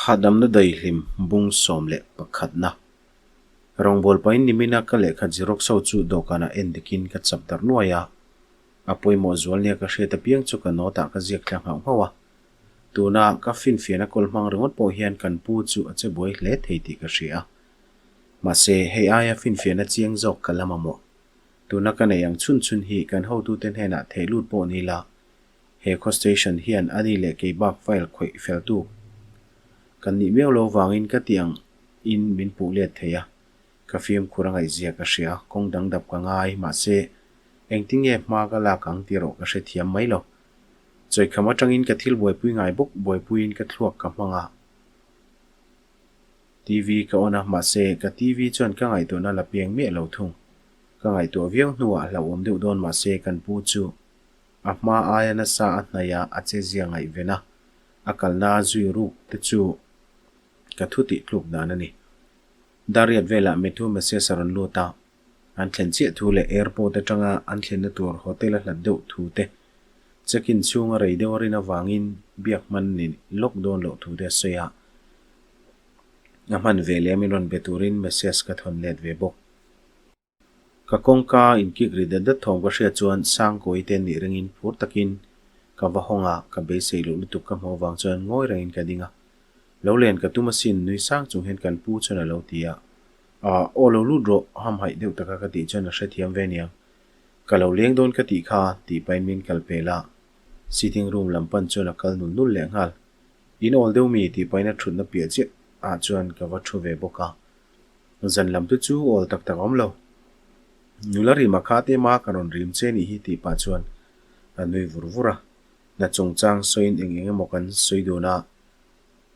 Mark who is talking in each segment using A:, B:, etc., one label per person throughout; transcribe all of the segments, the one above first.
A: Hahdamna daihlim bung 11 na. Rawngbâwl pahin nimina ka lehkha xerox ho chu dawhkanah en dikin ka chap darh nuai a. A pawimawh zual nia ka hriat apiang chu ka note ah ka ziak thla nghauh nghauh a. Tuna ka finfiahna kawl hmang ringawt pawh hian kan pu chu a che buai hle thei tih ka hria a. Mahse, hei aia finfiahna chiang zawk ka la mamawh. Tuna ka neih ang chhun chhun hi kan hotute hnenah theih lut pawh ni la, He khaw station hian a ni leh kei bak file khawih fel tu kan nih miau lo vangin ka ti ang in min puh let thei a, ka fimkhur a ngaihzia ka hria, kawng dang dap ka ngai, mahse engtinge hma ka lak ang tih erawh ka hrethiam mai lo. Chawikham atangin ka thil buaipui ngai bawk buaipuiin ka thluak ka hmang a, TV ka on a, mahse ka TV chuan ka ngaihtuahna la peng miah lo thung. Ka ngaihtuah viau hnuah hlauhawm deuh dawn mahse kan pu chu A hma aia nasa a hnaih a a chezia ngaihven a, a kalna a zui ruk te chu ka thu tih tluk dan a ni. Dariat velah Matthew Messias a rawn lut a, an thlen chiah thu leh airport atanga an thlenna tur hotel a hlat deuh thu te, check-in chhunga rei deuh a rin avangin biak hman ni lawk dawn loh thu te a sawi a. A hman ve leh a min rawn be turin Messias ka thawn let ve bawk. Ka kawngka inkik ri dat dat thawm ka hriat chuan Sangkawi te nih ringin phur takin ka va hawng a, ka beisei luh lutuk ka hmuh avang chuan ngawi rengin ka ding a. Lo len ka tum asin nui sang chung hian kan pu chuan a lo ti a. Aw aw lo lut rawh hamhaih deuh taka ka tih chuan a hrethiam ve niang. Ka lo leng dawn ka tih kha tih pahin min kal pel a, sitting room lam pan chuan a kal nul nul leh nghal. In awl deuh mi tih pahin a thutna piah chiah ah chuan ka va thu ve bawk a. Zan lam te chu awl tak tak a awm lo. Nula rima kha te ma ka rawn rim che nih hi tih pah chuan a nui vur vur a. Hna chungchang sawiin eng eng emaw kan sawi dun a,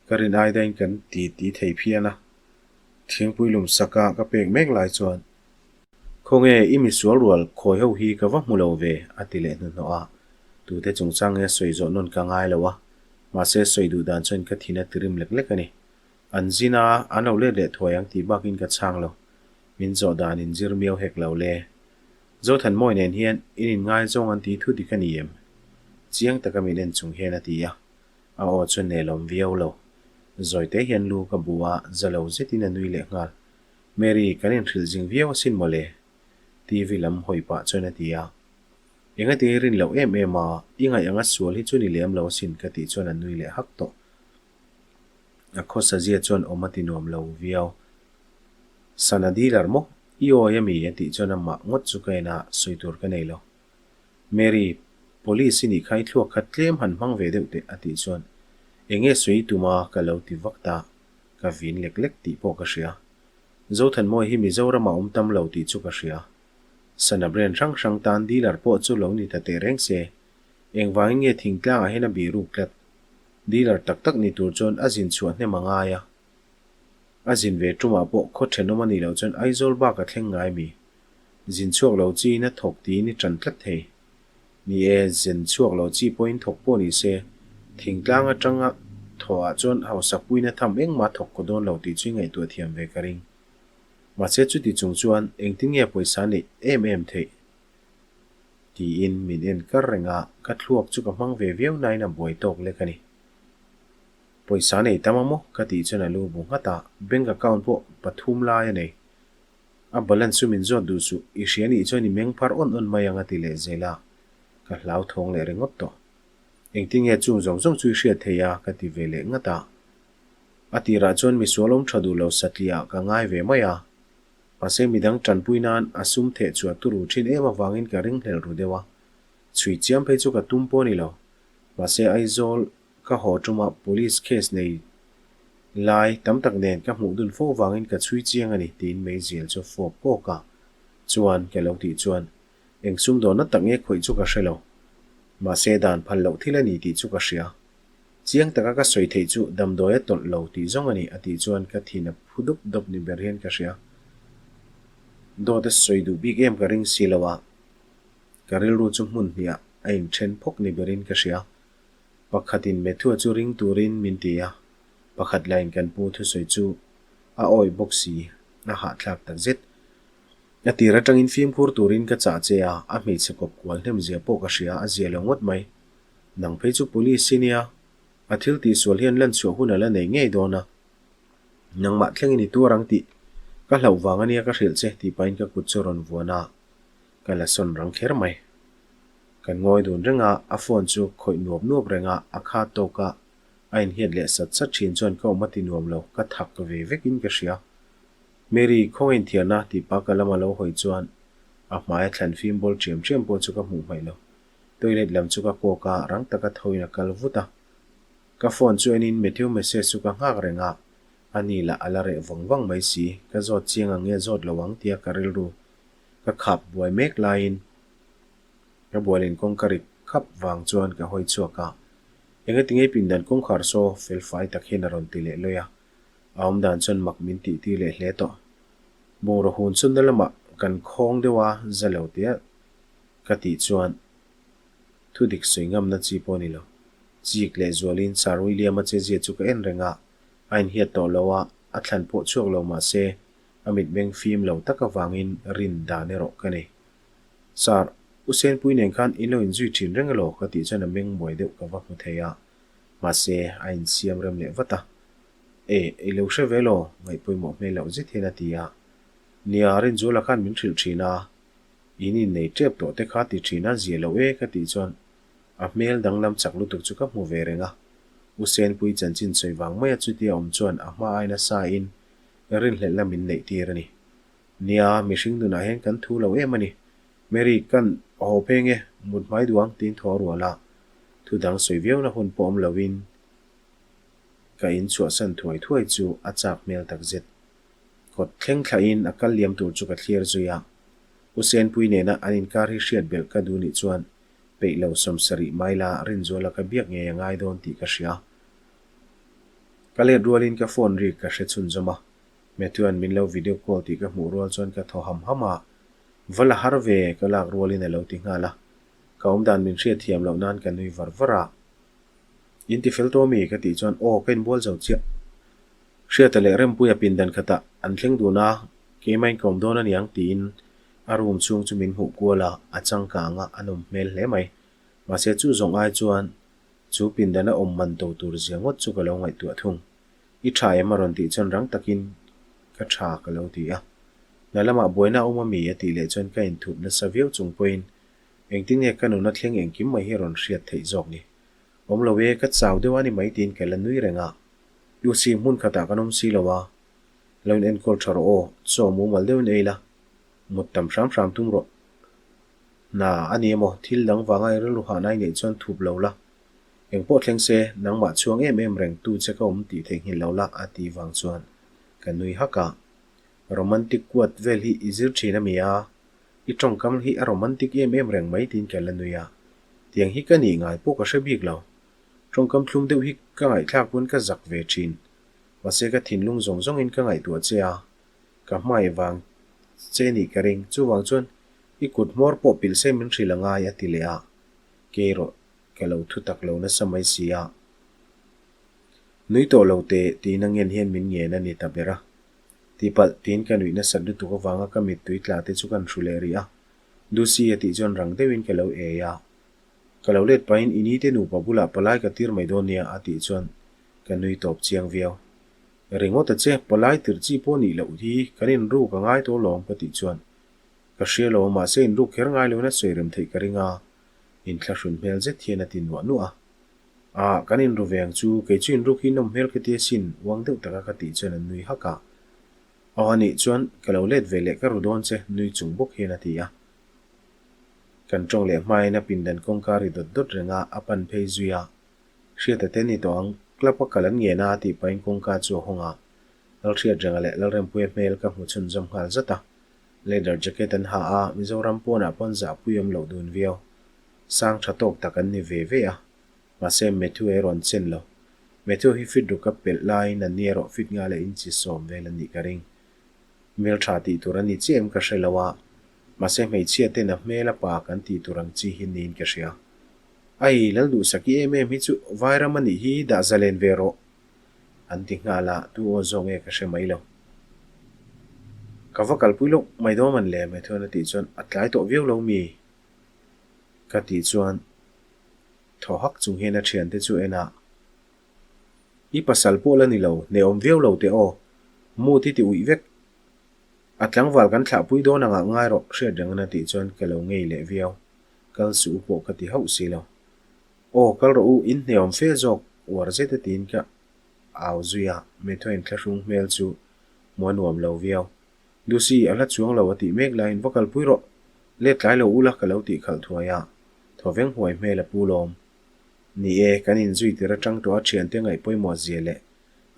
A: ka rin ai daiin kan ti ti thei phian a. Thingpui lum saka ka pek mek lai chuan, Khawnge i misual rual khawi ho hi ka va hmu lo ve a ti leh hnuhnawh a. Tute chungchang nge sawi zawh nawn ka ngai lo a, mahse sawi duh dan chuan ka thin a ti rim lek lek a ni. An zin a, an lo let leh thuai ang tih bakin ka chhang lo. Min zawh dan in zir miau hek lo le. Zothanmawi nen hian in inngaizawng an ti thu dik a ni em? Chiang taka min en chung hian a ti a. A aw chu nelawm viau lo. Zawite hian lu ka bu a, za lo zetin a nui leh nghal. Mary, kan inhrilh zing viau asin mawle. TV lam hawi pah chuan a ti a. Engati i rin loh em em a, i ngaih anga sual hi chu ni lem lo asin ka tih chuan a nui leh hak tawh. A khawsa zia chuan awm a ti nuam lo viau. Sana dealer maw? I awi a mi? a tih chuan amah ngawt chu ka en a, sawi tur ka nei lo. Mary, Police i nih kha i thluak kha tlem han hmang ve deuh teh a tih chuan eng nge sawi i tum a ka lo ti vak ta, ka vin lek lek tih pawh ka hria. Zothanmawi hi Mizoram ah awm tam lo tih chu ka hria. Sana brand hrang hrang tan dealer pawh chu lo ni ta teh reng se, engvangin nge thingtlang ah hian a bihruk tlat? Dealer tak tak ni tur chuan a zin chhuah hnem a ngai a. A zin ve tumah pawh khaw thenawm a nih loh chuan Aizawl bak a thleng ngai mi. Zin chhuak lo chiin a thawk tiin i tan tlat thei. Ni e, zin chhuak lo chi pawhin thawk pawh ni se, thingtlang atanga thawhah chuan hausak puina tham engmah thawk kaw dawn lo tih chu i ngaihtuah thiam ve ka ring. Mahse chuti chung chuan engtin nge pawisa neih em em theih? Tiin min en kar reng a, ka thluak chu ka hmang ve viau nain a buai tawk lek a ni. Pawisa nei tam a maw? Ka tih chuan a lu bu nghat a, bank account pawh pathum lai a nei. A balance chu min zawt duh suh, i hria nih chuan i meng phar awn awn mai ang a ti leh zel a, ka hlauthawng leh ringawt tawh. Engtin nge chung zawng zawng chu i hriat thei a? Ka ti ve leh ngat a. A tirah chuan misual awm tha duh lo satliah ka ngai ve mai a. Mahse midang tanpui nan a sum theh chu a turu thin em avangin ka ringhlel ru deuh a, chhui chiam phei chu ka tum pawh a ni lo. Mahse Aizawl ka haw tumah police case nei lai tam tak nen ka hmuh dun fo vangin ka chhui chiang a ni tiin meizial chu fawp kawk a, chuan ka lo tih chuan eng sumdawnna tak nge khawih chu ka hre lo. Mahse dan phal loh thil a ni tih chu ka hria. Chiang taka ka sawi theih chu damdawi a tawlh lo tih zawng a ni a tih chuan ka thin a phu dup dup ni ber hian ka hria. Dawt a sawi duh bik em ka ring si lo a, ka rilru chu hmun hniah a inthen phawk ni berin ka hria. Pakhatin Methua chu ring turin min ti a, pakhat lain kan pu thusawi chu a awih bawk si, a hahthlak takzet. A tir atangin fimkhur turin ka chah che a, a hmeichhe kawp kual hnem zia pawh ka hria, a zia lo ngawt mai. Nang phei chu police i nia. A thil tihsual hian lanchhuah hun a la nei ngei dawn a, nangmah thlengin i tuar ang tih ka hlauh vang ania ka hrilh che tih pahin ka kut chu a rawn vuan a, ka la sawn rang kher mai. Kan ngawi dun reng a, a phone chu khawih nuap nuap reng a, a kha tawk a, a inhiat leh sat sat thin chuan ka awm a ti nuam lo, ka thak ve vekin ka hria. Mary, khawngaih inthiarna tih pa ka lama lo hawi chuan a hmaia thlan fim bawl ṭiam ṭiam pawh chu ka hmuh hmaih lo. Toilet lam chu ka kawk a, rang taka thoin a kal vut a. Ka phone chu enin Matthew message chu ka nghak reng a, ani lah a la reh vang vang mai si, ka zawt chiang ang nge zawt lo ang tia ka rilru ka khap buai mek laiin ka bualin kawngka rik khap vang chuan ka hawi chhuak a, engati nge pindan kawngkhar saw fel fai tak hian a rawn ti leh lawih a, a awmdan chuan mak min tih tir leh hle tawh. Bungraw hun chunna lamah kan khawng deuh a za lo tia Ka tih chuan thu dik sawi ngamna chi pawh a ni lo. Chik leh zualin Sir William-a chezia chu ka en reng a, a inhiat tawh lo a, a thlan pawh chhuak lo mah se a mitmeng fim lo tak avangin rin dan erawh ka nei. Sir, U Senpui nen khan in lo inzui thin reng elaw? ka tih chuan a meng muai deuh ka va hmu thei a, mahse a insiam rem leh vat a. E, i lo hre ve law? Ngaihpawimawh hmel loh zet hian a ti a. Nia, Rinzuala khan min hrilh thin a, In innei tep tawh te kha ti thin a, zia lo e ka tih chuan a hmel danglam chak lutuk chu ka hmu ve reng a. U Senpui chanchin sawi vang maia chutia awm chuan a hma aina sa in rinhlelh lam min neih tir a ni. Nia, mihring nunah hian kan thu lo em a ni. Mary, kan haw pheng e, mut hmai duh ang tiin thaw a rual a. Thu dang sawi viauna hun pawh awm loin ka in chhuahsan thuai thuai chu a chak hmel takzet. Kawt thleng thlahin a kal liam tur chu ka thlir zui a. U Senpui nena an inkar hi hriat belh ka duh nih chuan peih lo 70 maila Rinzuala ka biak ngei a ngai dawn tih ka hria. Ka let rualin ka phone rik ka hre chhunzawm a. Matthew-a'n min lo video call tih ka hmuh rual chuan ka thaw ham ham a. Va la har ve ka lak rualin a lo ti nghal a. Ka awmdan min hriat thiam loh nan ka nui var var a. In ti fel tawh mi? Ka tih chuan aw ka inbual zo chiah. Hriata leh Rempuia pindan khatah an thleng dun a, keimah in ka awm dawn aniang tiin a room chhung chu min hmuh kual a, a changkang a, a nawm hmel hle mai. Mahse chu zawng ai chuan chu pindana awm man to tur zia ngawt chu ka lo ngaihtuah thung. I tha em a rawn tih chuan rang takin ka tha ka lo ti a. Hna lamah buaina a awm ami a tih leh chuan ka inthup nasa viau chung pawhin engtin nge ka nuna thleng engkim mai hi a rawn hriat theih zawk ni. Awm lo e, ka chau deuh a ni mai tiin ka la nui reng a. UC hmun khatah kan awm si lo a, lo in enkawl tha rawh aw, chaw mumal deuhin ei la, mut tam hram hram tum rawh. Hna a ni emaw, thil dang vanga i rilru hahna i neih chuan thup lo la, engpawh thleng se, nangmah chhuang em em reng tu che ka awm tih theihnghilh lo la a tih vang chuan ka nui hak a. Romantic kuat vel hi i zir thin a mi a, i tawngkam hi a romantic em em reng mai tiin ka la nui a, tiang hi ka nih ngai pawh ka hre bik lo. Tawngkam thlum deuh hi ka ngaihthlak pawn ka zak ve thin. Mahse ka thinlung zawng zawngin ka ngaihtuah che a, ka hmai vang che nih ka ring. Chuvang chuan i kut hmawr pawh pilh se min hrilh a ngai a ti leh a, kei erawh ka lo thu tak lo nasa mai si a. Nui tawh lo teh tiin a ngen hian min ngen a ni ta ber a. Tihpalh tiin ka nuih nasat lutuk avanga ka mittui tla te chu kan hru leh rih a. Lucy a tih chuan rang deuhin ka lo ei a. Ka lo let pahin i nite nupa bulah palai ka tir mai dawn nia a tih chuan ka nui tawp chiang viau. Ringawt a che, palai tirh chi pawh nih loh hi kan inruk a ngai tawh lawm ka tih chuan ka hria lo mahse inruk kher ngai loin a sawi rem theih ka ring a, inthlahrun hmel zet hian a ti nuah nuah a. Ah, kan inru ve ang chu, kei chu inruk hi nawm hmel ka ti asin, uang deuh taka ka tih chuan an nui hak a. Aw anih chuan ka lo let ve leh ka ru dawn che nui chung bawk hian a ti a. Kan tawng leh hmain a pindan kawngka ri dawt dawt reng a, a pan phei zui a. Hriata te ni tawh ang, club a kal an ngen a tih pahin kawngka chu a hawng a. Lalhriatrenga leh Lalrempuia hmel ka hmu chhunzawm nghal zat a. Leather jacket an ha a, Mizoram pawnah pawn zahpui awm loh dun viau. Sang tha tawk tak an ni ve ve a. Mahse Matthew erawh an chen lo. Matthew hi fit ruk a pelh laiin an ni erawh fit nga leh inchi sawm vel an nih ka ring. Hmeltha tih tur a ni chiah em ka hre lo a, mahse hmeichhia ten a hmel a pa kan tih tur ang chi hi niin ka hria. Ai, Lalduhsaki em em hi chu Vairam a nih hi dah zalen ve rawh an ti nghal a, tu aw zawk nge ka hre mai lo. Ka va kalpui loh mai dawn man le Mathuan a tih chuan a tlai tawh viau lo mi? Ka tih chuan thaw hak chung hian a thiante chu en a. I pasal pawh la ni lo, hneawm viau lo teh aw. Mood i ti uih vek. A tlangval kan thlahpui dawn angah ngai rawh hriat reng an a tih chuan ka lo ngei leh viau. Kal suh u pawh ka ti hauh si lo. Aw, kal rawh u, in hneawm fe zawk, uar zet a tiin ka au zui a, Methuain thlahrung hmel chu hmuh a nuam lo viau. Lucy, a hla chuang lo a tih mek laiin va kalpui rawh, let tlai lo ula ka lo tih khalh thuai a, thawveng huai hmel a pu lawm. Ni e, kan inzui tir atang tawh a thiante ngaih pawimawh zia leh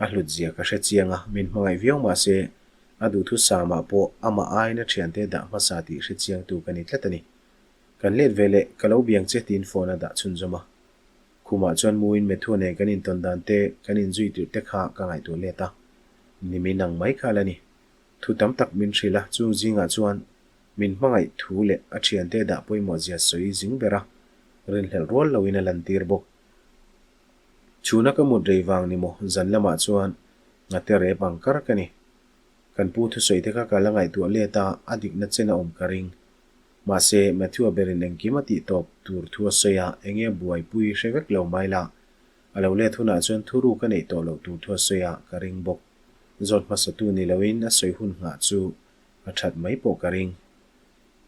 A: a hlut zia ka hre chiang a, min hmangaih viau mah se a duhthusam ah pawh amah aiin a thiante dah hmasa tih hre chiangtu ka ni tlat a ni. Kan let ve leh, ka lo biang che tiin phone a dah chhunzawm a. Khumah chuan muin Methua nen kan intawn dan te, kan inzui tirh te kha ka ngaihtuah let a. Nimin ang mai kha la ni. Thu tam tak min hrilh a, chung zingah chuan min hmangaih thu leh a thiante dah pawimawh zia sawi zing ber a, rinhlelh rual loin a lantir bawk. Chhuna ka mut rei vang ni maw, zan lamah chuan ngate rep ang kar ka ni. Kan pu thusawi te kha ka la ngaihtuah let a, a dikna chen a awm ka ring. Mahse, Matthew-a berin engkim a tih tawp tur thu a sawi a, enge buaipui hre vek lo mai la. A lo let hunah chuan thuru ka neih tawh loh tur thu a sawi a, ka ring bawk. Zawt hmasatu ni loin a sawi hun nghah chu a that mai pawh ka ring.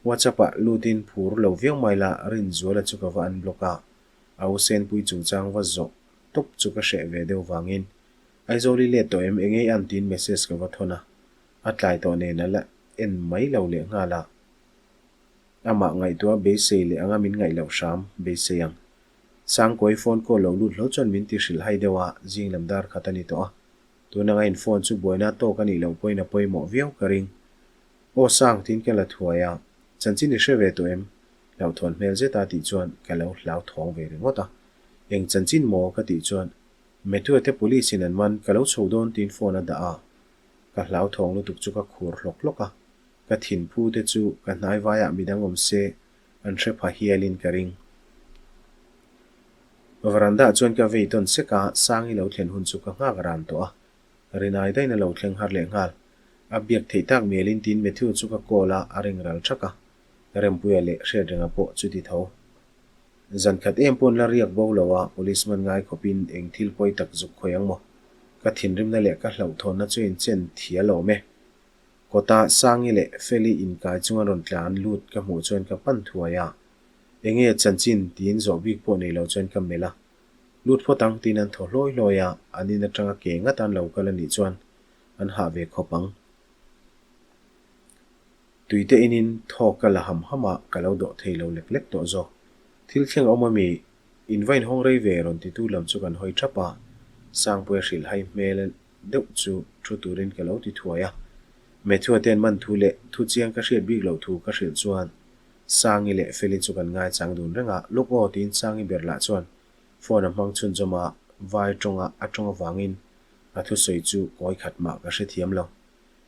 A: WhatsApp-ah lutin phur lo viau mai la, Rinzuala chu ka va unblock a, a u Senpui chungchang va zawh tawp chu ka hreh ve deuh vangin Aizawl i let tawh em enge i an tiin message ka va thawn a, a tlai tawh nen a la en mai lo leh nghal a. Amah ngaihtuah beisei leh anga min ngaih loh hram beisei ang. Sangkawi phone call lo lut hlauh chuan min ti hrilh hai deuh a, zing lam dar khat a ni tawh a. Tun anga in phone chu buaina tawk a nih loh pawhin a pawimawh viau ka ring. Aw Sang tiin ka la thuai a, chanchin i hre ve tawh em? Hlauhthawn hmel zet a tih chuan ka lo hlauthawng ve ringawt a. Eng chanchin maw? ka tih chuan Matthew-a te police in an man, ka lo chho dawn tiin phone a dah a. Ka hlauthawng lutuk chu ka khur hlawk hlawk a, ka thinphu te chu ka hnai vaiah midang awm se an hre pha hialin ka ring. Veranda-ah chuan ka vei tawn sek a, Sangi lo thlen hun chu ka nghak ran tawh a, Rinai daiin a lo thleng har leh nghal. A biak theih tak mialin tiin Matthew chu ka call a, a ring ral thak a, Rempuia leh Hriatrenga pawh chuti tho. Zan khat em pawn la riak bo lo a, police man ngai khawpin eng thil pawi tak zuk khawi ang maw? Ka thinrimna leh ka hlauhthawnna chu inchen thial awm e. Kawta Sangi leh Feli inkai chunga rawn tlan lut ka hmuh chuan ka pan thuai a, Enge chanchin? tiin zawh bik pawh nei lo chuan ka melh a. Lut phawt ang tiin an thaw hlawi hlawi a, an in atanga ke ngat an lo kal a nih chuan an hah ve khawp ang. Tuite inin thawk ka la ham ham a, ka lo dawh thei lo lek lek tawh zawk. Thil thleng a awm ami? In va inhawng rei ve rawn titu lam chu kan hawi thap a, Sangpuia hrilh hai hmel deuh chu thu turin ka lo ti thuai a. Matthew-a te an man thu leh thu chiang ka hriat bik loh thu ka hrilh chuan Sangi leh Feli chu kan ngaichang dun reng a, Luk aw tiin Sangi ber lah chuan phone a hmang chhunzawm a, vai tawnga a tawng avangin a thusawi chu kawi khat mah ka hrethiam lo.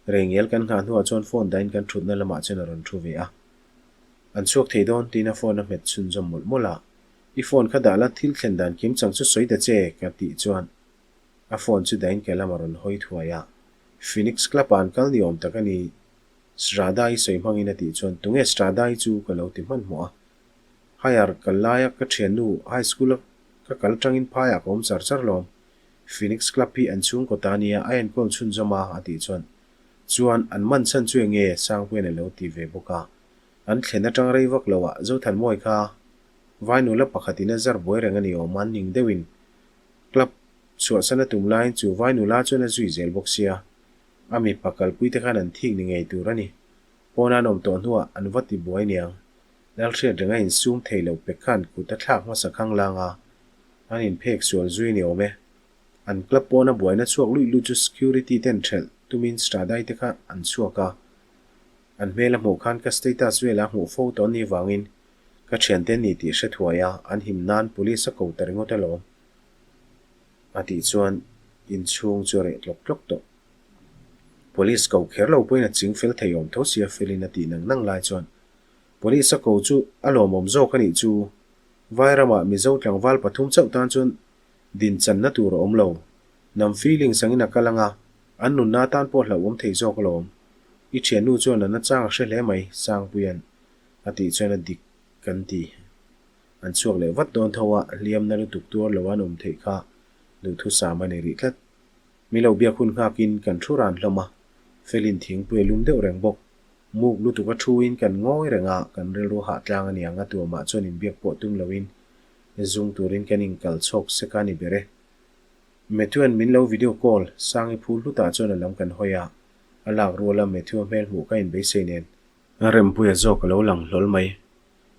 A: Rengel kan nghah hnuah chuan phone dahin kan thutna lamah chuan a rawn thu ve a. An chhuak thei dawn tiin a phone a hmet chhunzawm mawlh mawlh a, I phone kha dah la thil thlen dan kim chang chu sawi ta che ka tih chuan a phone chu dahin ke lam a rawn hawi thuai a. Phoenix Club ah an kal ni awm tak a ni Strada i sawi hmangin a tih chuan tunge Strada i chu ka lo ti hmanhmawh a. Higher kal laia ka thiannu high school a ka kal tangin phaiah ka awm char char lawm. Phoenix Club hi an chhungkaw ta nia a enkawl chhunzawm a a tih chuan chuan an man chhan chu enge Sangpuia'n a lo ti ve bawk a. An thlen atang rei vak lo ah Zothanmawi kha vai nula pakhat in a zar buai reng a ni awm an ning deuhin club chhuahsan a tum laiin chu vai nula chuan a zui zel bawk sia a mipa kalpui te khan an thik ni ngei tur a ni. Pawn an awm tawh hnuah an va ti buai niang. Lalhriat renga insum thei lo pek khan kut a thlak hmasa khang lang a, an inphek sual zui ni awm e. An club pawna buaina chhuak luih luih chu security ten ṭhelh tumin Stradai te kha an chhuak a. An hmel a hmuh khan ka status velah hmuh fo tawh ni vangin ka ṭhiante ni tih hre thuai a, an him nan police a ko ta ringawt alawm. A tih chuan inchhung chu a reh tlawk tlawk tawh. Police ko kher lo pawhin a ching fel thei awm tho sia felin a tih nang nang lai chuan Police a ko chu a lawmawm zawk a nih chu. Vairamah Mizo tlangval pathum chauh tan chuan dinchanna tur a awm lo. Nam feelings angin a kal anga an nunna atan pawh hlauhawm thei zawk alawm. I thiannu chuan a nachang a hre hle mai, Sangpuia'n a tih chuan a dik kan ti. An chhuak leh vat dawn tho a, hliamna lutuk tuar lo an awm theih kha. Duhthusam a ni rih tlat. Mi lo biak hun nghakin kan thu ran hlawm a, Felin thingpui a lum deuh reng bawk. Muk lutuk a thuin kan ngawi reng a, kan rilru hah tlang a niang a tuamah chuan inbiak pawh tum loin zung turin kan inkal chhawk sek a ni ber e. Matthew-a'n min lo video call, Sangi phul hlutah chuan a lam kan hawi a, a lak ruala Matthew-a hmel hmuh ka inbeisei nen. Rempuia zawk a lo lang hlawl mai.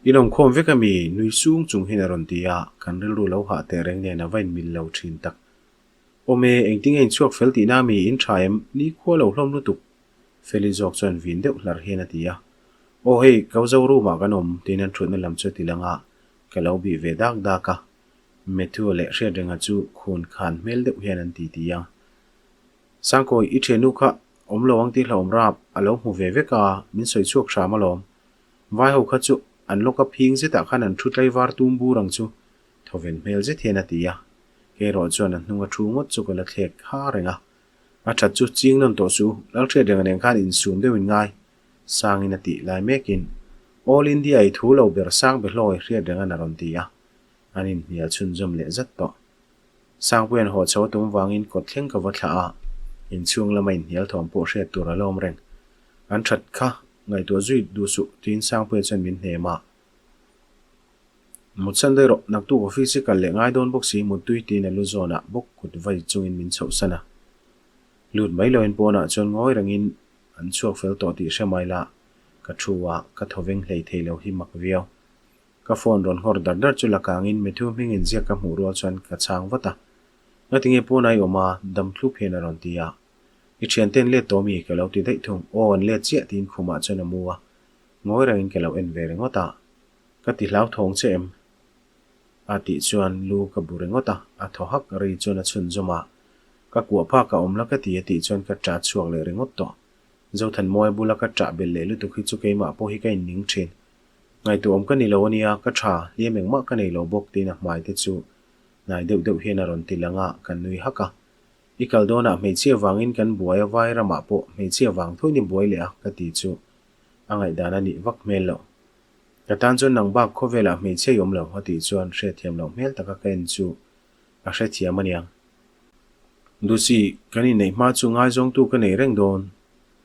A: In awmkhawm vek a mi? nui sung chung hian a rawn ti a, kan rilru lo hah teh reng nen a va inmil lo thin tak. Awm e, engtinge in chhuak fel tihna a mi? In tha em? Ni khua lo hlawm lutuk. Feli zawk chuan vin deuh hlar hian a ti a. Aw hei, kau zo room ah kan awm, tiin an thutna lam chu a ti lang a, ka lo bih ve dak dak a. Matthew leh Hriatrenga chu khun khan hmel deuh hian an ti ti a. Sangkawi, i thiannu kha awm lo ang tih hlauhawm rap a lo hmu ve vek a, min sawi chhuak hram alawm. Vai ho kha chu an lawka phing zetah khan an thu tlaivar tum bur ang chu, thawven hmel zet hian a ti a. Kei erawh chuan a hnunga thu ngawt chu ka la thlek ha reng a. A that chu ching nawn tawh suh, Lalhriatrenga nen khan insum deuhin ngai, Sangin a tih lai mekin All India i thu lo ber sang be hlawi Hriatrenga'n a rawn ti a, an inhnial chhunzawm leh zat tawh. Sangpuia'n haw chho a tum vangin kawt thleng ka va thlah a, inchhung lama inhnial thawm pawh hriat tur a lawm reng. An that kha ngaihtuah zui duh suh tiin Sangpuia chuan min hnem a. Mutsan daih rawh, naktuk office i kal leh ngai dawn bawk si muttui tiin a lu zawnah bawk kut vai chungin min chhohsan a. Lut mai loin pawnah chuan ngawi rengin an chhuak fel tawh tih hre mai la, ka thu a, ka thawveng hlei thei lo hi mak viau. Ka phone rawn nghawr dar dar chu la kangin Matthew hming inziak ka hmuh rual chuan ka chhang vat a. Ngatinge pawn a i awm a? dam thlup hian a rawn ti a. I thiante an let tawh mi? ka lo ti daih thung. Aw an let chiah tiin khumah chuan a mu a. Ngawi rengin ka lo en ve ringawt a. Ka ti hlauthawng che em? A tih chuan lu ka bu ringawt a, a thaw hak ri chuan a chhunzawm a. Ka kuah phak a awm la ka ti a tih chuan ka ṭah chhuak leh ringawt tawh. Zothanmawia bula ka ṭah belh leh lutuk hi chu keimah pawh hi ka inning ṭhin. Ngaihtuahawm ka ni lo a nia, ka tha, hliam engmah ka nei lo bawk tiin a hmai te chu hnai deuh deuh hian a rawn ti lang a, kan nui hak a. I kal dawnah hmeichhia vangin kan buai a, vai ramah pawh hmeichhia vang thuin i buai leh a ka ti chu a ngaihdan a nih vak hmel loh. Ka tan chuan nang bak khawvelah hmeichhia i awm lo a tih chuan hriatthiam loh hmel taka ka en chu a hrethiam a niang. Dusi, kan inneih hma chu ngaizawngtu ka nei reng dawn.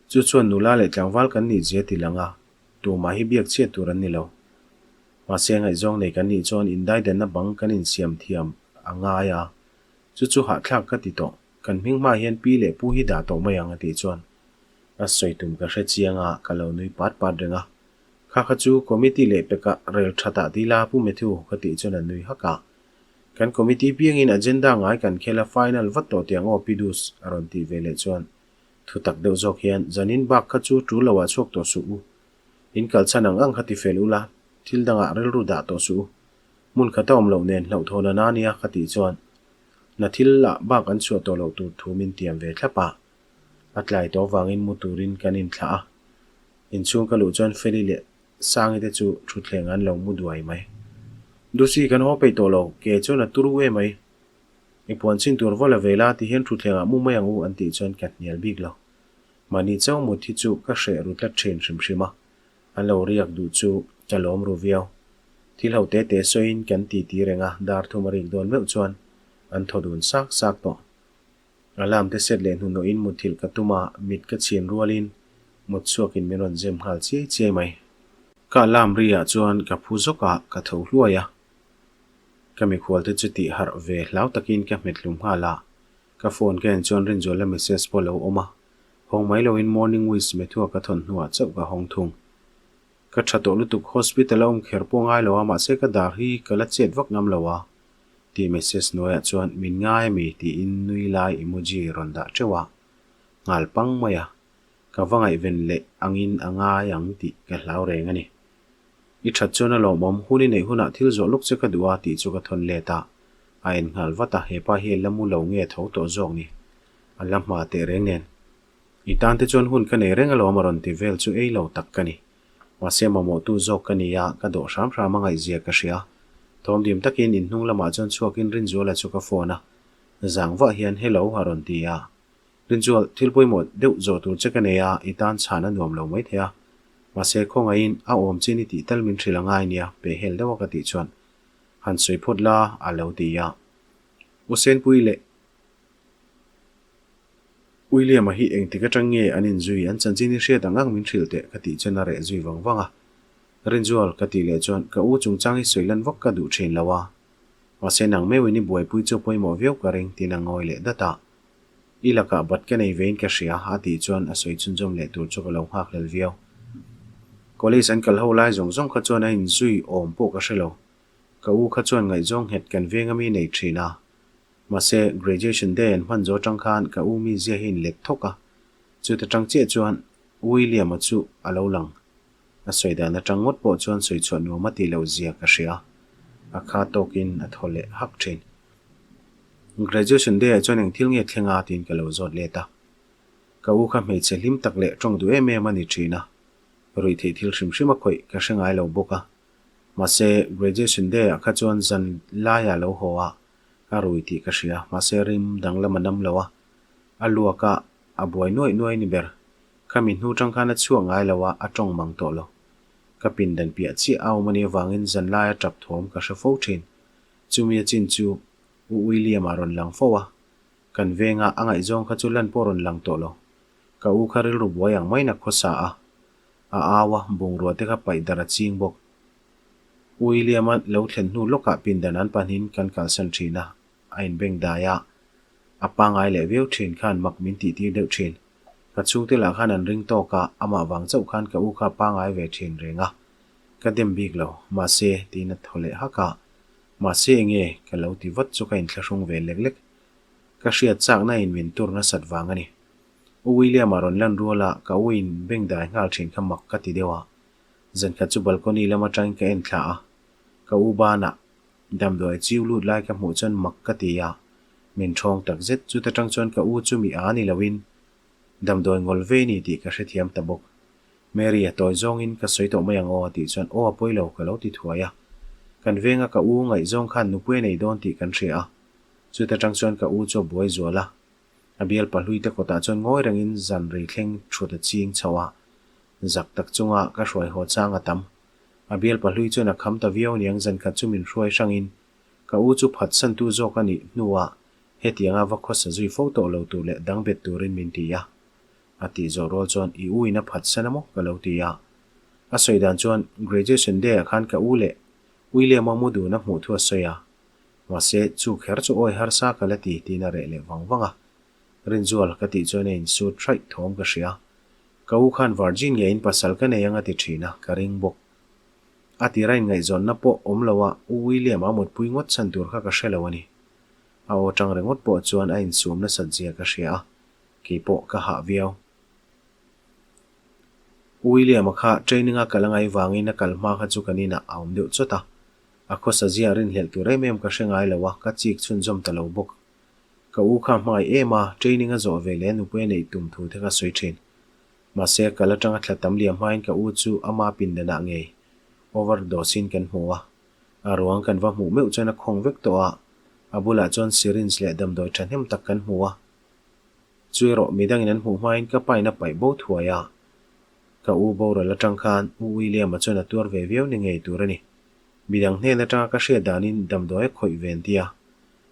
A: Chu chuan nula leh tlangval kan nih zia ti lang a. Tumah hi biak chhiat tur an ni lo. Mahse ngaihzawng nei kan nih chuan indaidanna bang kan insiam thiam a ngai a, chu chu hahthlak ka ti tawh. Kan hming hma hian pi leh pu hi dah tawh mai ang a tih chuan a sawi tum ka hre chiang a, ka lo nui pat pat reng a. Kha kha chu committee leh pekah rel that ah dila Pu Matthew ka tih chuan a nui hak a. Kan committee piangin agenda ngai kan khel a final vat tawh tiang aw Pi Dus a rawn tih ve leh chuan Thutak deuh zawk hian zanin bak kha chu tul lo ah chhuak tawh suh u. In kal chhan ang ang kha ti fel ula, thil dangah rilru dah tawh suh u. Hmun khat a awm loh nen hlauhthawn a na nia ka tih chuan na thil ah bak an chhuah tawh loh tur thu min tiam ve thlap a. A tlai tawh vangin mu turin kan inthlah a. Inchhung ka luh chuan Feli leh Sangi te chu thutthleng an lo mu duai mai. Dusi kan haw peih tawh lo, ke chuan a turu em mai. I puan chin tur va la ve la ti hian thutthlengah mu mai ang u an tih chuan ka hnial bik lo. Mahni chauh mut hi chu ka hreh ru tlat thin hrim hrim a, an lo riak duh chu ka lawm ru viau. Thil ho te te sawiin kan ti ti reng a, dar thum a rik dawn meuh chuan an thaw dun sak sak tawh. Alarm te set leh hnuhnawhin mutthilh ka tum a, mit ka chhin rualin mut chhuakin min rawn zem nghal chiai chiai mai. Ka alarm ri ah chuan ka phu zawk a, ka tho hluai a. Ka mikhual te chu tih harh ve hlau takin ka hmet hlum nghal a, ka phone ka en chuan Rinzuala message pawh a lo awm a, hawng mai loin morning wish Methua ka thawn hnuah chauh ka hawng thung. Ka tha tawh lutuk hospital a awm kher pawh ngai lo a mahse ka dar hi ka la chet vak ngam lo a tih message hnuaiah chuan min ngai ami tiin nui lai emoji rawn dah teuh a, nghal pang mai a, ka va ngaihven leh angin a ngai ang tih ka hlau reng a ni. I that chuan a lawmawm, hun i neih hunah thil zawh luk che ka duh a tih chu ka thawn let a, a en nghal vat a, hepa hi a la mu lo nge tho tawh zawk ni? A la hma teh reng nen. I tan te chuan hun ka nei reng alawm a rawn ti vel chu ei lo tak ka ni. Mahse mamawhtu zawk ka ni a, ka dawh hram hram a ngaihzia ka hria. Thawmdim takin in hnung lamah chuan chhuakin Rinzuala chu ka phone a, zang vah hian hello a rawn ti a. Rinchual, thil pawimawh deuh zawh tur che ka nei a, i tan chhan a nuam lo mai thei a. Mahse, khawngaihin a awm chin i tih tal min hrilh a ngai nia, pehhel deuh a ka tih chuan han sawi phawt la, a lo ti a. U Senpui leh. William-a hi engtik atang nge an inzui, an chanchin hi hriat ang ang min hrilh teh ka tih chuan a reh zui vang vang a. Rinzual, ka tih leh chuan ka u chungchang hi sawi lan vak ka duh thin lo a. Mahse nang meuhin i buaipui chu a pawimawh viau ka ring tiin a ngawi leh dat a. I lakah bat ka nei vein ka hria a tih chuan a sawi chhunzawm leh tur chu ka lo nghakhlel viau. College an kal ho lai zawng zawng kha chuan a inzui awm pawh ka hre lo. Ka u kha chuan ngaihzawng nghet kan veng ami nei thin a. Mahse graduation day an hman zo atang khan ka u mizia hi inlet thawk a. Chuta tang chiah chuan William-a chu a lo lang. A sawi dan atang ngawt pawh chuan sawi chhuah nuam a tih loh zia ka hria. A kha tawkin a thaw leh hak thin. Graduation day ah chuan eng thil nge thleng a tiin ka lo zawt let a. Ka u kha hmeichhe hlim tak leh tawng duh em em a ni thin a. Ruih theih thil hrim hrim a khawih ka hre ngai lo bawk a. Mahse graduation day ah kha chuan zan laiah lo haw a, a rui tih ka hria. Mahse rim danglam a nam lo a, a luak a, a buai nuaih nuaih ni ber. Khami hnu tang khan a chhuak ngai lo a, a tawng mang tawh lo. Ka pindan piah chiah a awm a nih avangin zan laia tap thawm ka hre fo thin. Chumi a chin chu U William-a rawn lang fo a, kan venga a ngaihzawng kha chu lan pawh rawn lang tawh lo. Ka u kha rilru buai ang maiin a khawsa a, a au a, bungrua te kha paih darh a ching bawk. U William-a lo thlen hnu lawkah pindan an pahnihin kan kalsan thin a, a inbeng dai a, a pangai leh viau thin khan mak min tihtir deuh thin. Ka chhungte lah khan an ring tawk a, amah vang chauh khan ka u kha pangai ve thin reng a, ka dem bik lo, mahse, tiin a thaw leh hak a, mahse enge ka lo ti vat chu ka inthlahrung ve lek lek. Ka hriat chakna in min tur nasat vang a ni. U William-a rawn lan rual a, ka u in bengdai nghal thin kha mak ka ti deuh a, zankhat chu balcony lam atangin ka en thla a, ka u banah Damdawi chiu lut lai ka hmuh chuan mak ka ti a, min ṭhawng tak zet. Chuta ṭang chuan ka u chu mi a ni loin damdawi ngawl ve ni tih ka hrethiam ta bawk. Mary a tawi zawngin ka sawi tawh mai ang aw a tih chuan aw a pawi lo ka lo ti thuai a. Kan venga ka u ngaihzawng khan nupui a nei dawn tih kan hria a, chuta ṭang chuan ka u chu a buai zual a. A bial pahlui te kawtah chuan ngawi rengin zan rei thleng ṭhut a ching chho a, zak tak chunga ka hruai haw chang a tam. A bial pahlui chuan a kham ta viau aniang zankhat chu min hruai hrangin ka u chu phatsantu zawk a nih hnuah hetianga va khawsa zui fo tawh lo tur leh dang bet turin min ti a. A tih zawh rual chuan i u in a phatsan a maw ka lo ti a. A sawi dan chuan graduation day ah khan ka u leh William-a mu dun a hmuh thu a sawi a. Mahse chu kher chu awi harsa ka la ti tiin a reh leh vang vang a. Rinzual ka tih chuan a insut hraih thawm ka hria. Ka u khan Virgin ngeiin pasal ka nei ang a ti thin a, ka ring bawk. A tira inngaihzawnna pawh awm lo a, U William a mutpui ngawt chhan tur kha ka hre lo a ni. A aw tang ringawt pawh chuan a insum nasat zia ka hria a, kei pawh ka hah viau. U William-a kha training a kal a ngai vangin a kal hma kha chu kan inah a awm deuh chawt a, a khawsa zia rinhlelh tur em em ka hre ngai lo a, ka chik chhunzawm ta lo bawk. Ka u kha hmangaih em a, training a zawh ve leh nupui a neih tum thu te kha sawi thin. Mahse, kal atanga thla tam liam hmain ka u chu ama pindanah ngei overdose in kan hmu a. A ruang kan va hmuh meuh chuan a khawng vek tawh a, a bulah chuan syringe leh damdawi thahnem tak kan hmu a. Chu erawh midangin an hmuh hmain ka pain a paih bo thuai a. Ka u boral atang khan U William-a chuan a tuar ve viau ni ngei tur a ni. Midang hnen atanga ka hriat danin damdawi a khawih ve an ti a.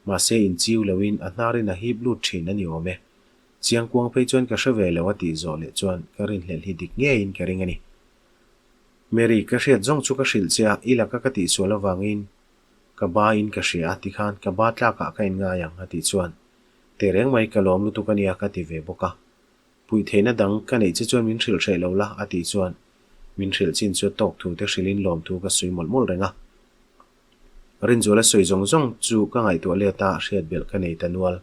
A: Mahse inchiu loin a hnarin a hip lut thin a ni awm e. Chiangkuang phei chuan ka hre ve lo a tih zawh leh chuan ka rinhlelh hi dik ngeiin ka ring a ni. Mary, ka hriat zawng chu ka hrilh che a, i laka ka tihsual avangin ka ba in ka hria a tikhan ka ba tlakah ka inngai ang a tih chuan tehreng mai ka lawm lutuk a nia ka ti ve bawk a. Puih theihna dang ka neih che chuan min hrilh hreh lo la a tih chuan min hrilh chin chu a tawk thu te hrilhin lawmthu ka sawi mawlh mawlh reng a. Rinzuala sawi zawng zawng chu ka ngaihtuah let a, hriat belh ka nei ta nual.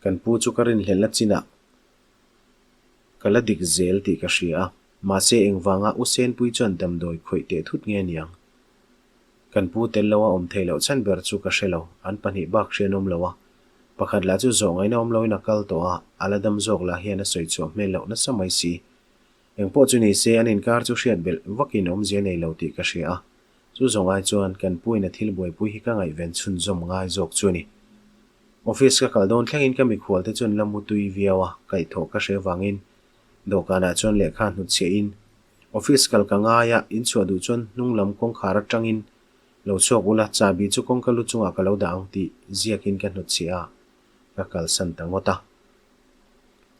A: Kan pu chu ka rinhlelhna chinah ka la dik zel tih ka hria a, mahse engvanga U Senpui chuan damdawi khawih teh thut nge niang? Kan pu tel lo a awm theih loh chhan ber chu ka hre lo, an pahnih bak hrian awm lo a, pakhat lah chu zawh ngaihna awm loin a kal tawh a, a la dam zawk lah hian a sawi chhuah hmel loh nasa mai si. Engpawh chu ni se an inkar chu hriat belh vakin awmzia nei lo tih ka hria a, Chu zawng ai chuan kan puin a thil buaipui hi ka ngaihven chhunzawm ngai zawk chu a ni. Office ka kal dawn thlengin ka mikhual te chuan la mu tui viau a, kaihthawh ka hre avangin dawhkanah chuan lehkha hnutchhiahin office kal ka ngai a, inchhuah duh chuan hnung lam kawngkhar atangin lo chhuak ula, chahbi chu kawngka lu chungah ka lo dah ang tih ziakin ka hnutchhiah a, ka kalsan ta ngawt a.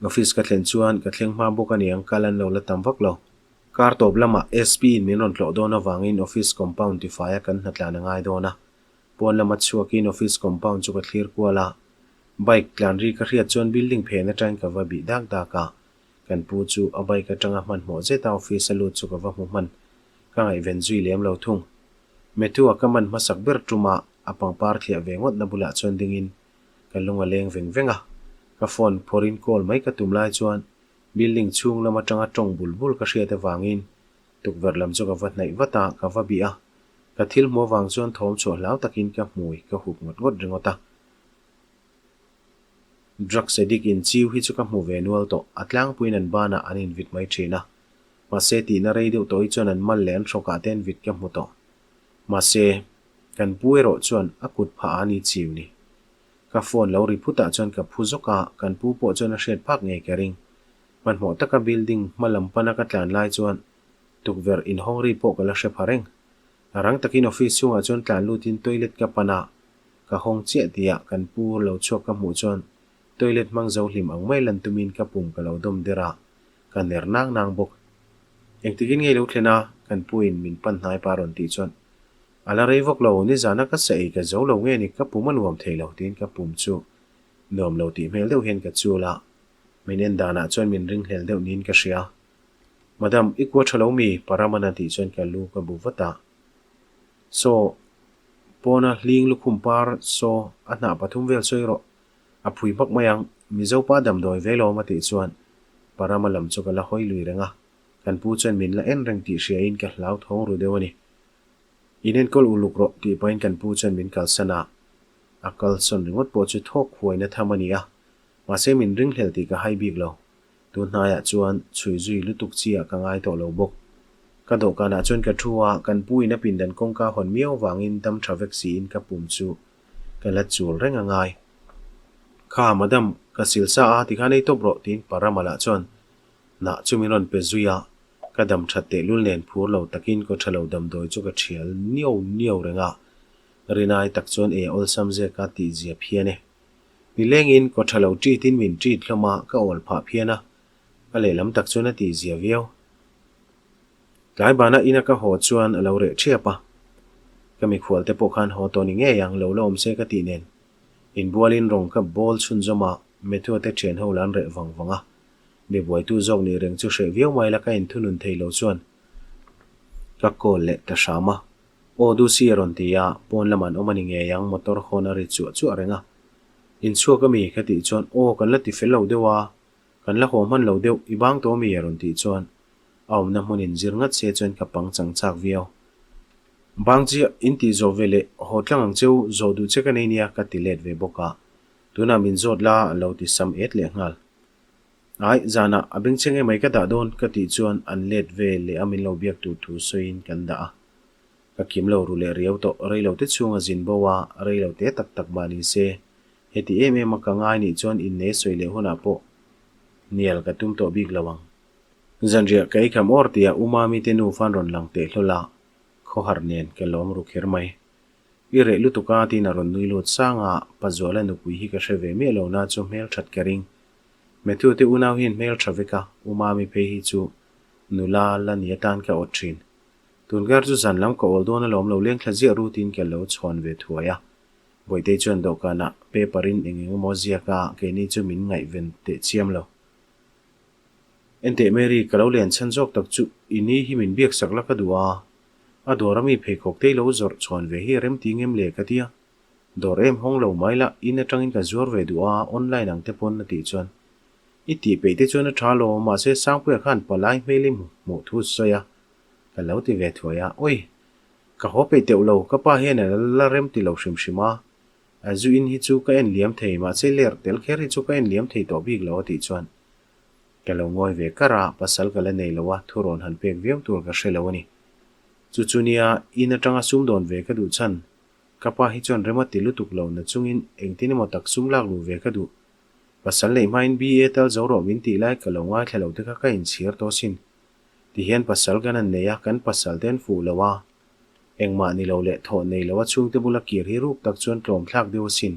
A: Office ka thlen chuan ka thleng hma bawk aniang kal an lo la tam vak lo. Kar tawp lamah SP in min rawn tlawh dawn avangin office compound tifaia kan hnatlan a ngai dawn a. Pawn lama chhuakin office compound chu ka thlir kual a. Bike tlan ri ka hriat chuan building phen atangin ka va bih dak dak a. Kan pu chu a bike atanga hmanhmawh zeta office a lut chu ka va hmu hman. Ka ngaihven zui lem lo thung. Matthew-a ka man hmasak ber tuma a pangpar thliah ve ngawtna bulah chuan dingin ka lung a leng veng veng a. Ka phone phawrhin call mai ka tum lai chuan building chhung lam atanga tawng bul bul ka hriat avangin tukverh lam chu ka va hnaih vat a, ka va bih a. Ka thil hmu avang chuan thawm chhuah hlau takin ka hmui ka hup ngawt ngawt ringawt a. Drugs addict in chiu hi chu ka hmu ve nual tawh, a tlangpuiin an banah an invit mai thin a. Mahse tihna rei deuh tawh hi chuan an mal leh an hrawkah te an vit ka hmu tawh. Mahse, kan pu erawh chuan a kut phah a ni chiu ni. Ka phone lo ri phutah chuan ka phu zawk a, kan pu pawh chuan a hriat phak ngei ka ring. Hmanhmawh taka building hma lam pana ka tlan lai chuan tukverh inhawng ri pawh ka la hre pha reng. A rang takin office chhungah chuan tlan lutin toilet ka pan a, ka hawng chiah tihah kan pu lo chhuak ka hmuh chuan toilet hmang zo hlim ang mai lan tumin ka pum ka lo dawm der a, ka ner nang nang bawk. Engtikin nge lo thlen a? Kan puin min pan hnai pa rawn tih chuan a la rei vawk lo, nizana ka sa ei ka zo lo nge ni ka pum a nuam thei lo tiin ka pum chu nuam lo tih hmel deuh hian ka chul a, min en danah chuan min ringhlel deuh niin ka hria. Madam, i kua tha lo mi? Paraman a tih chuan ka lu ka bu vat a. Saw, pawna hling lukhum par saw a hnah pathum vel sawi rawh. A phui hmak mai ang, Mizo pa damdawi ve lawm a tih chuan Parama lam chu ka la hawi lui reng a, kan pu chuan min la en reng tih hriain ka hlau thawng ru deuh a ni. In enkawl uluk rawh tih pahin kan pu chuan min kalsan a, a kalsawn ringawt pawh chu thawk huaina tham a ni a, mahse min ringhlel tih ka hai bik lo. Tun hnaiah chuan chhui zui lutuk chiah ka ngai tawh lo bawk. Ka dawhkanah chuan ka thu a, kan pu in a pindan kawngka hawn miau vangin dam tha vek siin ka pum chu ka la chul reng a ngai. Kha, madam, ka sil sa a, tikhan ei tawp rawh tiin Paramalah chuan hnah chu min rawn pe zui a, ka dam that tehlul nen phur lo takin kaw tha lo damdawi chu ka thial niau niau reng a, rinai tak chuan ei a awlsam zek a tihzia phian e. Nilengin kaw tha lo ṭitin min ṭit hlawm a, ka awl phah phian a, ka lehlam tak chuan a tihzia viau. Tlai bana ina ka haw chuan a lo reh ṭhiap a, ka mikhual te pawh khan haw tawh ni ngei ang lo la awm se ka tih nen. Inbualin rawng ka bawl chhunzawm a, Methua te ṭhian ho la an reh vang vang a. Mi buaitu zawk nih reng chu hreh viau mai la ka inthunun thei lo chuan ka call leh ta hram a. Aw Dusi a rawn ti a, pawn lamah an awm a ni ngei ang motor hawn a ri chuah chuah reng a. Inchhuak a mi? ka tih chuan aw kan la ti fel lo deuh a, kan la haw hman lo deuh, i bang tawh a mi? a rawn tih chuan a awmna hmun in zir ngat se chuan ka pang chang chak viau. Bang chiah, in tih zawh ve leh haw tlang ang cheu, zawh duh che ka nei nia ka ti let ve bawk a, tunah min zawt la a lo ti sam et leh nghal. Ai, zanah a bengchheng emai ka dah dawn ka tih chuan an let ve leh a min lo biak tur thu sawiin kan dah a. Ka kim lo ru leh riau tawh, rei lo te chhung a zin bo a, rei lo te tak tak mah ni se, heti em em a ka ngai nih chuan innei sawi leh hunah pawh nial ka tum tawh bik lo ang. Zanriah ka ei kham awr tia U Mami te nu fan rawn lang teh hlawl a, khawhar nen ka lawm ru kher mai. I reh lutuk a tiin a rawn nui lut sang a, Pazuala nupui hi ka hre ve miah lo na chu hmel that ka ring. Matthew te unau hian hmel tha vek a, U Mami phei hi chu nula la ni atan ka awt thin. Tunkar chu zan lam ka awl dawn alawm lo leng thla ziah ru tiin ka lo chhawn ve thuai a. Bawihtei chuan dawhkanah paper in eng eng emaw ziak a, keini chu min ngaihven teh chiam lo. Enteh Mary, ka lo len chhan zawk tak chu i ni hi min biak sak la ka duh a, a dawr ami pheikhawk te i lo zawrh chhawn ve hi a remti ngem le ka tia. Dawr em hawng lo mai la, in atangin ka zuar ve duh a, online ang te pawn a tih chuan i tih peih te chuan a tha lo, mahse Sangpuia khan palai hmel i hmuh thu sawi a, ka lo ti ve thuai a, Oi! Ka haw peih teuh lo, ka pa hian a la remti lo hrim hrim a, A zu in hi chu ka en liam thei, mahse ler tel kher hi chu ka en liam thei tawh bik lo a tih chuan ka lo ngawi ve kar a, pasal ka la nei lo a, thurawn han pek viau tur ka hre lo a ni. Chu chu nia, in atanga sum dawn ve ka duh chhan, ka pa hi chuan rem a ti lutuk lo na chungin engtin emaw tak sum lak luh ve ka duh. Pasal neih hmain BA tal zo rawh min tih lai ka lo ngaithla lo te kha ka inchhir tawh sin. Tihian pasal kan han nei a, kan pasal te an fuh lo a. Engmah ni lo leh thawh nei lo a chhungte bula kir hi ruk tak chuan tlawm thlak deuh asin.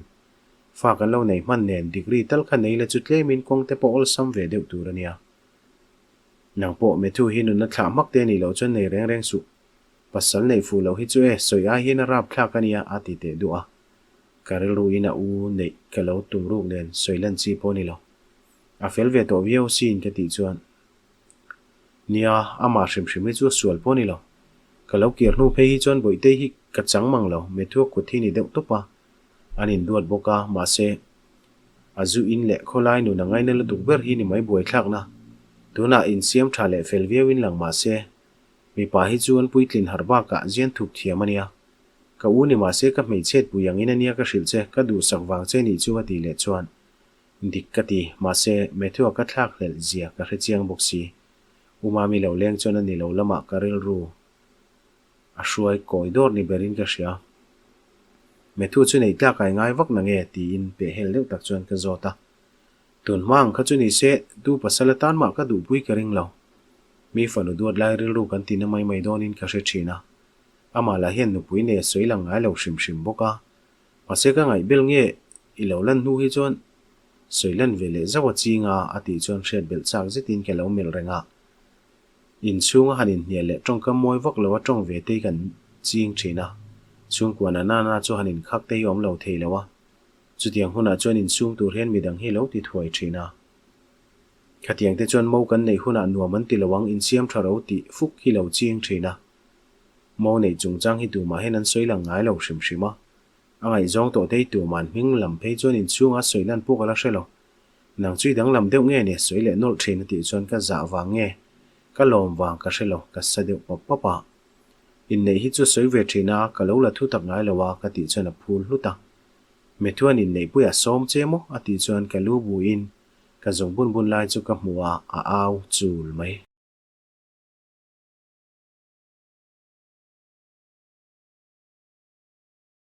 A: Fa kan lo nei hman nen degree tal kha nei la chu tlemin kawng te pawh awlsam ve deuh tur a nia. Nang pawh Matthew hi nunna thlah hmak te nih loh chuan nei reng reng suh. Pasal neih fuh loh hi chu e, sawi ai hian a rap thlak a nia a ti teh duh a. Ka rilru in a u neih ka lo tum ruk nen sawi lan chi pawh a ni lo. A fel ve tawh viau siin ka tih chuan Nia, amah hrim hrim hi chu a sual pawh a ni lo. Ka lo kir hnu phei hi chuan Bawihtei hi ka chang mang lo, Matthew a kut hi ni deuh tawp a. An induat bawk a, mahse, a zu in leh khawlai nun a ngaina lutuk ber hi ni mai buaithlakna. Tunah insiam tha leh fel viau in lang mahse, mipa hi chu an puitlin harh bakah zian thup thiam a nia. Ka u ni mahse ka hmeichhiat pui angin a nia ka hrilh che, ka duhsak vang che nih chu a tih leh chuan Dik ka ti, mahse Matthew-a ka thlak hlelh zia ka hre chiang bawk si. U Mami lo leng chuan a ni lo lamah ka rilru a hruai kawi dawr ni berin ka hria. Matthew chu neih tlak ai ngai vak na nge? tiin pehhel deuh tak chuan ka zawt a. Tun hma ang kha chu ni se, tu pasal atan mah ka duhpui ka ring lo. Mi fanu duat lai rilru kan ti na mai mai dawnin ka hre thin a. Amah lah hian nupui nei a sawi lang ngai lo hrim hrim bawk a. Mahse ka ngaihbel nge i lo lan hnu hi chuan sawi lan ve leh zauh a ching a a tih chuan hriat belh chak zetin ka lo melh reng a. Inchhunga han inhnial leh tawngkam mawi vak lo a tawng ve te hi kan ching thin a, chhungkua na na na chu han inkhak te hi awm lo thei lo a. Chutiang hunah chuan inchhung tur hian midang hi lo ti thuai thin a. Khatiang te chuan mo kan neih hunah nuam an ti lo ang insiam tha ro tih fuk hi lo ching thin a. Mo neih chungchang hi tumah hian an sawi lang ngai lo hrim hrim a. A ngaihzawng tawh te hi tuman hming lam phei chuan inchhunga sawi lan pawh ka la hre lo. Nang chu i danglam deuh nge ni sawi leh nawlh thin a tih chuan ka zah vang nge ka lawm vang ka hre lo ka sa deuh pap pap a. Inneih hi chu sawi ve thin a ka lo la thu tak ngai lo a ka tih chuan a phul hlut a. Methuan inneihpui a sawm che maw a tih chuan ka lu buin ka zawng bun bun lai chu ka hmu a a au chul mai.